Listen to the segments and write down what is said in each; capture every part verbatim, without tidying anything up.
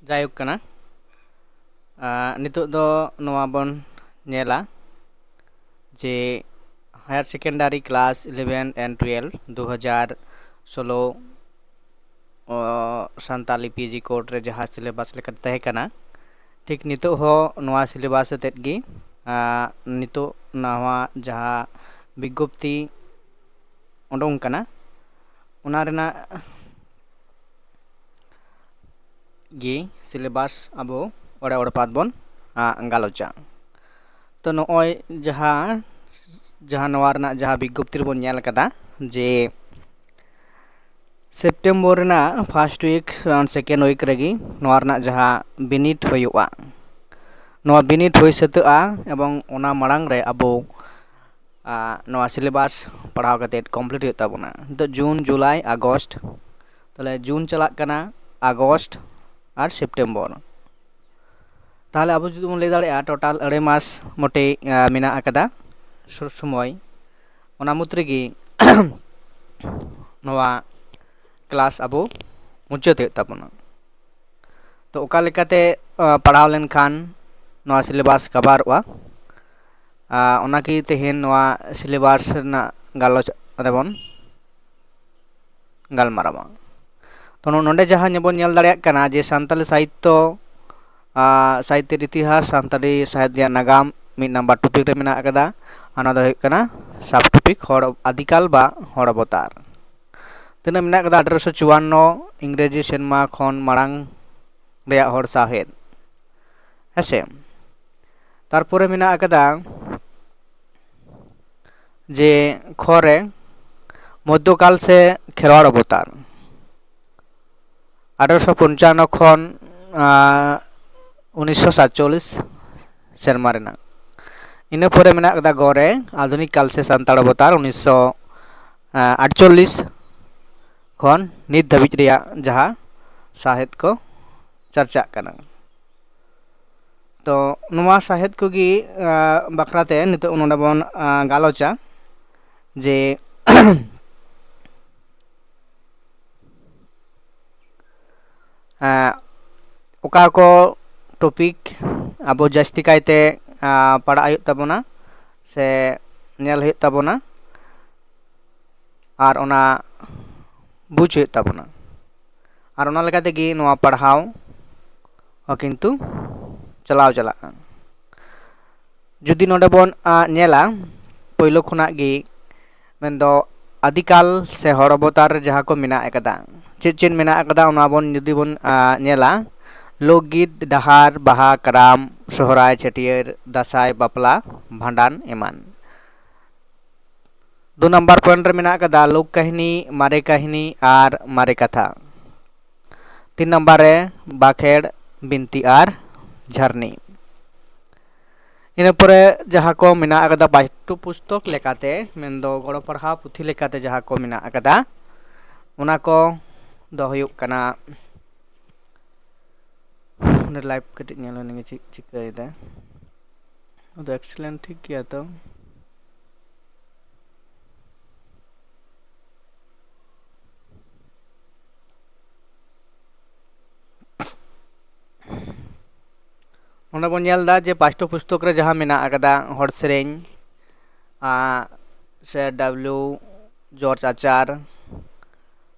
ᱡᱟᱭᱦᱳᱠ ᱠᱟᱱᱟ᱾ ᱟᱨ ᱱᱤᱛᱚᱜ ᱫᱚ ᱱᱚᱣᱟ ᱵᱚᱱ ᱧᱮᱞᱟ ᱡᱮ higher secondary class eleven and twelve ᱫᱩ ᱦᱟᱡᱟᱨ ᱥᱳᱞᱳ ᱥᱟᱱᱛᱟᱞᱤ ᱯᱤ ᱡᱤ ᱠᱳᱰ ᱨᱮ ᱡᱟᱦᱟᱸ ᱥᱤᱞᱮᱵᱟᱥ ᱞᱮᱠᱟᱛᱮ ᱛᱟᱦᱮᱸ ᱠᱟᱱᱟ, ᱴᱷᱤᱠ ᱱᱤᱛᱚᱜ ᱦᱚᱸ ᱱᱚᱣᱟ ᱥᱤᱞᱮᱵᱟᱥ ᱟᱛᱮᱫ ᱜᱮ ᱱᱤᱛᱚᱜ ᱱᱟᱣᱟ ᱡᱟᱦᱟᱸ ᱵᱤᱜᱽᱜᱚᱯᱛᱤ ᱩᱰᱩᱝ ᱠᱟᱱᱟ, ᱚᱱᱟ ᱨᱮᱱᱟᱜ ᱜᱮ ᱥᱤᱞᱮᱵᱟᱥ ᱟᱵᱚ ᱚᱲᱮ ᱚᱲᱮ ᱯᱟᱛ ᱵᱚᱱ ᱜᱟᱞᱚᱪᱟ᱾ ᱛᱚ ᱱᱚᱜᱼᱚᱭ ᱡᱟᱦᱟᱸ ᱡᱟᱦᱟᱸ ᱱᱚᱣᱟ ᱨᱮᱱᱟᱜ ᱡᱟᱦᱟᱸ ᱵᱤᱜᱽᱜᱚᱯᱛᱤ ᱨᱮᱵᱚᱱ ᱧᱮᱞ ᱠᱟᱫᱟ ᱡᱮ ᱥᱮᱯᱴᱮᱢᱵᱚᱨ ᱨᱮᱱᱟᱜ first week second week ᱨᱮᱜᱮ ᱱᱚᱣᱟ ᱨᱮᱱᱟᱜ ᱡᱟᱦᱟᱸ ᱵᱤᱱᱤᱰ ᱦᱩᱭᱩᱜᱼᱟ, ᱱᱚᱣᱟ ᱵᱤᱱᱤᱰ ᱦᱩᱭ ᱥᱟᱹᱛᱟᱹᱜᱼᱟ ᱮᱵᱚᱝ ᱚᱱᱟ ᱢᱟᱲᱟᱝ ᱨᱮ ᱟᱵᱚ ᱱᱚᱣᱟ ᱥᱤᱞᱮᱵᱟᱥ ᱯᱟᱲᱦᱟᱣ ᱠᱟᱛᱮᱫ ᱠᱚᱢᱯᱞᱤᱴ ᱦᱩᱭᱩᱜ ᱛᱟᱵᱚᱱᱟ᱾ ᱱᱤᱛᱚᱜ ᱡᱩᱱ, ᱡᱩᱞᱟᱭ, ᱟᱜᱚᱥᱴ, ᱛᱟᱦᱚᱞᱮ ᱡᱩᱱ ᱪᱟᱞᱟᱜ ᱠᱟᱱᱟ, ᱟᱜᱚᱥᱴ ᱟᱨ ᱥᱮᱯᱴᱮᱢᱵᱚᱨ᱾ ᱛᱟᱦᱚᱞᱮ ᱟᱵᱚ ᱡᱩᱫᱤ ᱵᱚᱱ ᱞᱟᱹᱭ ᱫᱟᱲᱮᱭᱟᱜᱼᱟ, ᱴᱳᱴᱟᱞ ᱟᱹᱲᱟᱹᱭ ᱢᱟᱥ ᱢᱚᱴᱮ ᱢᱮᱱᱟᱜ ᱟᱠᱟᱫᱟ ᱥᱚᱢᱚᱭ᱾ ᱚᱱᱟ ᱢᱩᱫᱽ ᱨᱮᱜᱮ ᱱᱚᱣᱟ ᱠᱞᱟᱥ ᱟᱵᱚ ᱢᱩᱪᱟᱹᱫ ᱦᱩᱭᱩᱜ ᱛᱟᱵᱚᱱᱟ᱾ ᱛᱚ ᱚᱠᱟ ᱞᱮᱠᱟᱛᱮ ᱯᱟᱲᱦᱟᱣ ᱞᱮᱱᱠᱷᱟᱱ ᱱᱚᱣᱟ ᱥᱤᱞᱮᱵᱟᱥ ᱠᱟᱵᱷᱟᱨᱚᱜᱼᱟ, ᱚᱱᱟ ᱜᱮ ᱛᱮᱦᱮᱧ ᱱᱚᱣᱟ ᱥᱤᱞᱮᱵᱟᱥ ᱨᱮᱱᱟᱜ ᱜᱟᱞᱚᱪ ᱨᱮᱵᱚᱱ ᱜᱟᱞᱢᱟᱨᱟᱣᱟ᱾ ᱛᱚ ᱱᱚᱰᱮ ᱡᱟᱦᱟᱸ ᱵᱚᱱ ᱧᱮᱞ ᱫᱟᱲᱮᱭᱟᱜ ᱠᱟᱱᱟ ᱡᱮ ᱥᱟᱱᱛᱟᱞᱤ ᱥᱟᱦᱤᱛᱛᱚ, ᱥᱟᱦᱤᱛᱛᱚ ᱤᱛᱤᱦᱟᱥ, ᱥᱟᱱᱛᱟᱲᱤ ᱥᱟᱦᱤᱛ ᱨᱮᱭᱟᱜ ᱱᱟᱜᱟᱢ ᱢᱤᱫ ᱱᱟᱢᱵᱟᱨ ᱴᱚᱯᱤᱠ ᱨᱮ ᱢᱮᱱᱟᱜ ᱟᱠᱟᱫᱟ᱾ ᱚᱱᱟ ᱫᱚ ᱦᱩᱭᱩᱜ ᱠᱟᱱᱟ ᱥᱟᱵ ᱴᱚᱯᱤᱠ ᱦᱚᱲ ᱟᱫᱤᱠᱟᱞ ᱵᱟ ᱦᱚᱲ ᱚᱵᱚᱛᱟᱨ᱾ ᱛᱤᱱᱟᱹᱜ ᱢᱮᱱᱟᱜ ᱟᱠᱟᱫᱟ? ᱟᱴᱷᱨᱚᱥᱚ ᱪᱩᱣᱟᱱᱱᱚ ᱤᱝᱨᱮᱡᱤ ᱥᱮᱨᱢᱟ ᱠᱷᱚᱱ ᱢᱟᱲᱟᱝ ᱨᱮᱭᱟᱜ ᱦᱚᱲ ᱥᱟᱶᱦᱮᱫ, ᱦᱮᱸᱥᱮ᱾ ᱛᱟᱨᱯᱚᱨᱮ ᱢᱮᱱᱟᱜ ᱟᱠᱟᱫᱟ ᱡᱮ ᱠᱷᱚ ᱨᱮ ᱢᱚᱫᱽᱫᱷᱚᱠᱟᱞ ᱥᱮ ᱠᱷᱮᱨᱣᱟᱲ ᱚᱵᱚᱛᱟᱨ, ᱟᱴᱷᱨᱚᱥᱚ ᱯᱚᱧᱪᱟᱱᱱᱚ ᱠᱷᱚᱱ ᱩᱱᱤᱥᱥᱚ ᱥᱟᱛᱪᱚᱞᱞᱤᱥ ᱥᱮᱨᱢᱟ ᱨᱮᱱᱟᱜ᱾ ᱤᱱᱟᱹ ᱯᱚᱨᱮ ᱢᱮᱱᱟᱜ ᱟᱠᱟᱫᱟ ᱜᱚ ᱨᱮ ᱟᱫᱷᱩᱱᱤᱠ ᱠᱟᱞ ᱥᱮ ᱥᱟᱱᱛᱟᱲ ᱚᱵᱚᱛᱟᱨ, ᱩᱱᱤᱥᱥᱚ ᱟᱴᱪᱚᱞᱞᱤᱥ ᱠᱷᱚᱱ ᱱᱤᱛ ᱫᱷᱟᱹᱵᱤᱡ ᱨᱮᱭᱟᱜ ᱡᱟᱦᱟᱸ ᱥᱟᱶᱦᱮᱫ ᱠᱚ ᱪᱟᱨᱪᱟᱜ ᱠᱟᱱᱟ᱾ ᱛᱚ ᱱᱚᱣᱟ ᱥᱟᱶᱦᱮᱫ ᱠᱚᱜᱮ ᱵᱟᱠᱷᱨᱟᱛᱮ ᱱᱤᱛᱚᱜ ᱱᱚᱰᱮ ᱵᱚᱱ ᱜᱟᱞᱚᱪᱟ ᱡᱮ ᱚᱠᱟ ᱠᱚ ᱴᱚᱯᱤᱠ ᱟᱵᱚ ᱡᱟᱹᱥᱛᱤ ᱠᱟᱭᱛᱮ ᱯᱟᱲᱦᱟᱜ ᱦᱩᱭᱩᱜ ᱛᱟᱵᱚᱱᱟ ᱥᱮ ᱧᱮᱞ ᱦᱩᱭᱩᱜ ᱛᱟᱵᱚᱱᱟ, ᱟᱨ ᱚᱱᱟ ᱵᱩᱡᱽ ᱦᱩᱭᱩᱜ ᱛᱟᱵᱚᱱᱟ᱾ ᱟᱨ ᱚᱱᱟ ᱞᱮᱠᱟ ᱛᱮᱜᱮ ᱱᱚᱣᱟ ᱯᱟᱲᱦᱟᱣ ᱦᱚᱸ ᱠᱤᱱᱛᱩ ᱪᱟᱞᱟᱣ ᱪᱟᱞᱟᱜᱼᱟ᱾ ᱡᱩᱫᱤ ᱱᱚᱰᱮ ᱵᱚᱱ ᱧᱮᱞᱟ, ᱯᱳᱭᱞᱳ ᱠᱷᱚᱱᱟᱜ ᱜᱮ ᱢᱮᱱᱫᱚ ᱟᱫᱤᱠᱟᱞ ᱥᱮ ᱦᱚᱲ ᱚᱵᱚᱛᱟᱨ ᱨᱮ ᱡᱟᱦᱟᱸ ᱠᱚ ᱢᱮᱱᱟᱜ ᱟᱠᱟᱫᱟ, ᱪᱮᱫ ᱪᱮᱫ ᱢᱮᱱᱟᱜ ᱟᱠᱟᱫᱟ, ᱚᱱᱟ ᱵᱚᱱ ᱡᱩᱫᱤ ᱵᱚᱱ ᱧᱮᱞᱟ, ᱞᱳᱠᱜᱤᱛ, ᱰᱟᱦᱟᱨ, ᱵᱟᱦᱟ, ᱠᱟᱨᱟᱢ, ᱥᱚᱦᱨᱟᱭ, ᱪᱷᱟᱹᱴᱭᱟᱹᱨ, ᱫᱟᱸᱥᱟᱭ, ᱵᱟᱯᱞᱟ, ᱵᱷᱟᱸᱰᱟᱱ ᱮᱢᱟᱱ᱾ ᱫᱩ ᱱᱟᱢᱵᱟᱨ ᱯᱚᱭᱮᱱᱴ ᱨᱮ ᱢᱮᱱᱟᱜ ᱟᱠᱟᱫᱟ ᱞᱳᱠ ᱠᱟᱹᱦᱱᱤ, ᱢᱟᱨᱮ ᱠᱟᱹᱦᱱᱤ ᱟᱨ ᱢᱟᱨᱮ ᱠᱟᱛᱷᱟ᱾ ᱛᱤᱱ ᱱᱟᱢᱵᱟᱨ ᱨᱮ ᱵᱟᱠᱷᱮᱲ, ᱵᱤᱱᱛᱤ ᱟᱨ ᱡᱷᱟᱨᱱᱤ᱾ ᱤᱱᱟᱹ ᱯᱚᱨᱮ ᱡᱟᱦᱟᱸ ᱠᱚ ᱢᱮᱱᱟᱜ ᱟᱠᱟᱫᱟ ᱯᱟᱴᱴᱚ ᱯᱩᱥᱛᱚᱠ ᱞᱮᱠᱟᱛᱮ, ᱢᱮᱱᱫᱚ ᱜᱚᱲᱚ ᱯᱟᱲᱦᱟᱣ ᱯᱩᱛᱷᱤ ᱞᱮᱠᱟᱛᱮ ᱡᱟᱦᱟᱸ ᱠᱚ ᱢᱮᱱᱟᱜ ᱟᱠᱟᱫᱟ, ᱚᱱᱟ ᱠᱚ ᱫᱚ ᱦᱩᱭᱩᱜ ᱠᱟᱱᱟ, ᱚᱸᱰᱮ ᱞᱟᱭᱤᱵᱷ ᱠᱟᱹᱴᱤᱡ ᱧᱮᱞ ᱦᱩᱭ ᱞᱮᱱᱜᱮ ᱪᱮᱫ ᱪᱤᱠᱟᱹᱭᱮᱫᱟ᱾ ᱟᱫᱚ ᱮᱠᱥᱤᱞᱮᱱᱴ ᱴᱷᱤᱠ ᱜᱮᱭᱟ ᱛᱚ᱾ ᱱᱚᱰᱮ ᱵᱚᱱ ᱧᱮᱞ ᱮᱫᱟ ᱡᱮ ᱯᱟᱴᱴᱚ ᱯᱩᱥᱛᱚᱠ ᱨᱮ ᱡᱟᱦᱟᱸ ᱢᱮᱱᱟᱜ ᱟᱠᱟᱫᱟ ᱦᱚᱲ ᱥᱮᱨᱮᱧ, ᱟᱸ, ᱥᱮ ᱰᱟᱵᱞᱤᱭᱩ ᱡᱚᱨᱡᱽ ᱟᱪᱟᱨ,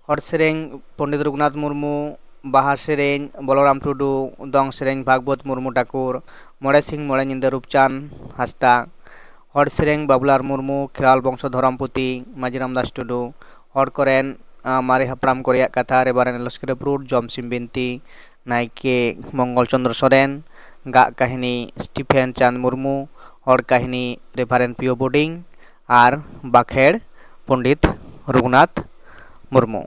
ᱦᱚᱲ ᱥᱮᱨᱮᱧ ᱯᱚᱱᱰᱤᱛ ᱨᱚᱜᱷᱩᱱᱟᱛᱷ ᱢᱩᱨᱢᱩ, ᱵᱟᱦᱟ ᱥᱮᱨᱮᱧ ᱵᱚᱞᱚᱨᱟᱢ ᱴᱩᱰᱩ, ᱫᱚᱝ ᱥᱮᱨᱮᱧ ᱵᱷᱟᱜᱽᱵᱚᱛ ᱢᱩᱨᱢᱩ ᱴᱷᱟᱠᱩᱨ, ᱢᱚᱬᱮ ᱥᱤᱧ ᱢᱚᱬᱮ ᱧᱤᱫᱟᱹ ᱨᱩᱯᱪᱟᱸᱫᱽ ᱦᱟᱸᱥᱫᱟ, ᱦᱚᱲ ᱥᱮᱨᱮᱧ ᱵᱟᱵᱩᱞᱟᱞ ᱢᱩᱨᱢᱩ, ᱠᱷᱮᱨᱣᱟᱞ ᱵᱚᱝᱥᱚ ᱫᱷᱚᱨᱚᱢ ᱯᱩᱛᱷᱤ ᱢᱟᱹᱡᱷᱤ ᱨᱟᱢᱫᱟᱥ ᱴᱩᱰᱩ, ᱦᱚᱲ ᱠᱚᱨᱮᱱ, ᱟᱸ, ᱢᱟᱨᱮ ᱦᱟᱯᱲᱟᱢ ᱠᱚ ᱨᱮᱭᱟᱜ ᱠᱟᱛᱷᱟ, ᱨᱮᱵᱷᱟᱨᱮᱱᱰ ᱮᱞ ᱮᱥ ᱠᱨᱮᱯᱨᱩᱰ, ᱡᱚᱢᱥᱤᱢ ᱵᱤᱱᱛᱤ, ᱱᱟᱭᱠᱮ ᱢᱚᱝᱜᱚᱞ ᱪᱚᱸᱫᱽᱨᱚ ᱥᱚᱨᱮᱱ, ᱜᱟᱜ ᱠᱟᱹᱦᱱᱤ ᱥᱴᱤᱯᱷᱮᱱ ᱪᱟᱸᱫᱽ ᱢᱩᱨᱢᱩ, ᱦᱚᱲ ᱠᱟᱹᱦᱱᱤ ᱨᱮᱵᱷᱟᱨᱮᱱᱰ ᱯᱤᱭᱳ ᱵᱳᱰᱤᱝ ᱟᱨ ᱵᱟᱠᱷᱮᱲ ᱯᱚᱱᱰᱤᱛ ᱨᱚᱜᱷᱩᱱᱟᱛᱷ ᱢᱩᱨᱢᱩ᱾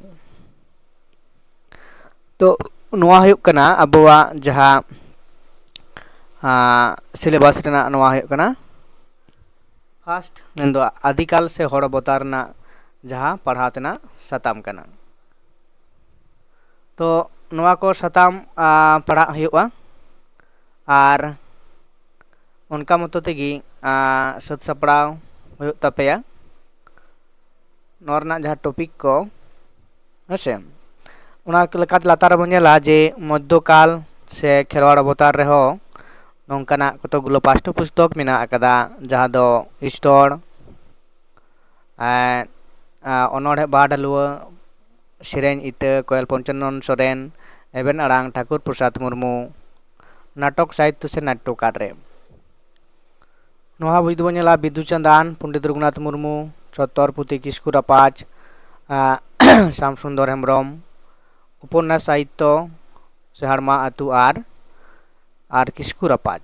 ᱛᱚ, ᱱᱚᱣᱟ ᱦᱩᱭᱩᱜ ᱠᱟᱱᱟ ᱟᱵᱚᱣᱟᱜ ᱡᱟᱦᱟᱸ, ᱟᱸ, ᱥᱤᱞᱮᱵᱟᱥ ᱨᱮᱱᱟᱜ ᱱᱚᱣᱟ ᱦᱩᱭᱩᱜ ᱠᱟᱱᱟ ᱯᱷᱟᱥᱴ, ᱢᱮᱱᱫᱚ ᱟᱫᱤᱠᱟᱞ ᱥᱮ ᱦᱚᱲ ᱚᱵᱚᱛᱟᱨ ᱨᱮᱱᱟᱜ ᱡᱟᱦᱟᱸ ᱯᱟᱲᱦᱟᱣ ᱛᱮᱱᱟᱜ ᱥᱟᱛᱟᱢ ᱠᱟᱱᱟ᱾ ᱛᱚ, ᱱᱚᱣᱟ ᱠᱚ ᱥᱟᱛᱟᱢ, ᱟᱸ, ᱯᱟᱲᱦᱟᱜ ᱦᱩᱭᱩᱜᱼᱟ ᱟᱨ ᱚᱱᱠᱟ ᱢᱚᱛᱚ ᱛᱮᱜᱮ, ᱟᱸ, ᱥᱟᱹᱛ ᱥᱟᱯᱲᱟᱣ ᱦᱩᱭᱩᱜ ᱛᱟᱯᱮᱭᱟ᱾ ᱱᱚᱣᱟ ᱨᱮᱱᱟᱜ ᱡᱟᱦᱟᱸ ᱴᱚᱯᱤᱠ ᱠᱚ, ᱦᱮᱸ ᱥᱮ, ᱚᱱᱟ ᱞᱮᱠᱟᱛᱮ ᱞᱟᱛᱟᱨ ᱨᱮᱵᱚᱱ ᱧᱮᱞᱟ ᱡᱮ ᱢᱚᱫᱽᱫᱷᱚᱠᱟᱞ, ᱥᱮ ᱠᱷᱮᱨᱣᱟᱲ ᱚᱵᱚᱛᱟᱨ ᱨᱮᱦᱚᱸ ᱱᱚᱝᱠᱟᱱᱟᱜ ᱠᱚᱛᱚᱠ ᱜᱩᱞᱳ ᱯᱟᱴᱷᱚ ᱯᱩᱥᱛᱚᱠ ᱢᱮᱱᱟᱜ ᱟᱠᱟᱫᱟ, ᱡᱟᱦᱟᱸ ᱫᱚ ᱤᱥᱴᱚᱲ, ᱮᱸ, ᱟᱸ, ᱚᱱᱚᱬᱦᱮ ᱵᱟᱦᱟ ᱰᱷᱟᱹᱞᱩᱣᱟᱹ, ᱥᱮᱨᱮᱧ ᱤᱛᱟᱹ ᱠᱚᱭᱮᱞ ᱯᱚᱧᱪᱚᱱᱚᱱ ᱥᱚᱨᱮᱱ, ᱮᱵᱷᱮᱱ ᱟᱲᱟᱝ ᱴᱷᱟᱠᱩᱨ ᱯᱨᱚᱥᱟᱫᱽ ᱢᱩᱨᱢᱩ, ᱱᱟᱴᱚᱠ ᱥᱟᱦᱤᱛᱛᱚ ᱥᱮ ᱱᱟᱴᱴᱚᱠᱟᱨ ᱨᱮ᱾ ᱱᱚᱣᱟ ᱵᱚᱭ ᱫᱚᱵᱚᱱ ᱧᱮᱞᱟ ᱵᱤᱫᱩ ᱪᱟᱸᱫᱟᱱ, ᱯᱚᱱᱰᱤᱛ ᱨᱚᱜᱷᱩᱱᱟᱛᱷ ᱢᱩᱨᱢᱩ, ᱪᱷᱚᱛᱚᱨ ᱯᱩᱛᱷᱤ ᱠᱤᱥᱠᱩ ᱨᱟᱯᱟᱡᱽ, ᱟᱸ, ᱥᱟᱢ ᱥᱩᱱᱫᱚᱨ ᱦᱮᱢᱵᱨᱚᱢ, ᱩᱯᱚᱱᱱᱟᱥ ᱥᱟᱦᱤᱛᱛᱚ ᱥᱮ ᱦᱟᱲᱢᱟ ᱟᱹᱛᱩ ᱟᱨ, ᱟᱨ ᱠᱤᱥᱠᱩ ᱨᱟᱯᱟᱡᱽ᱾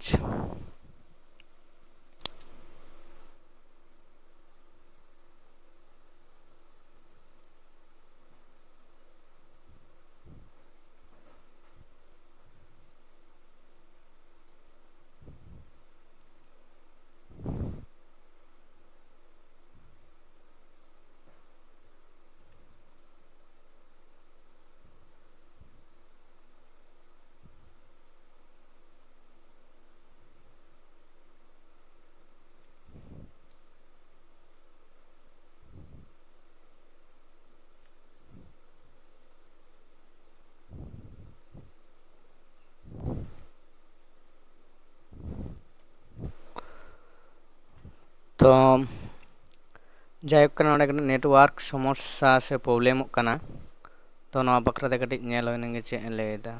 ᱛᱚ ᱡᱟᱭᱦᱳᱠ ᱠᱟᱱᱟ, ᱚᱸᱰᱮ ᱠᱟᱹᱴᱤᱡ network ᱥᱚᱢᱚᱥᱥᱟ ᱥᱮ ᱯᱨᱚᱵᱞᱮᱢᱚᱜ ᱠᱟᱱᱟ᱾ ᱛᱚ ᱱᱚᱣᱟ ᱵᱟᱠᱷᱨᱟ ᱛᱮ ᱠᱟᱹᱴᱤᱡ ᱧᱮᱞ ᱦᱩᱭ ᱞᱮᱱᱜᱮ ᱪᱮᱫ ᱮ ᱞᱟᱹᱭᱮᱫᱟ᱾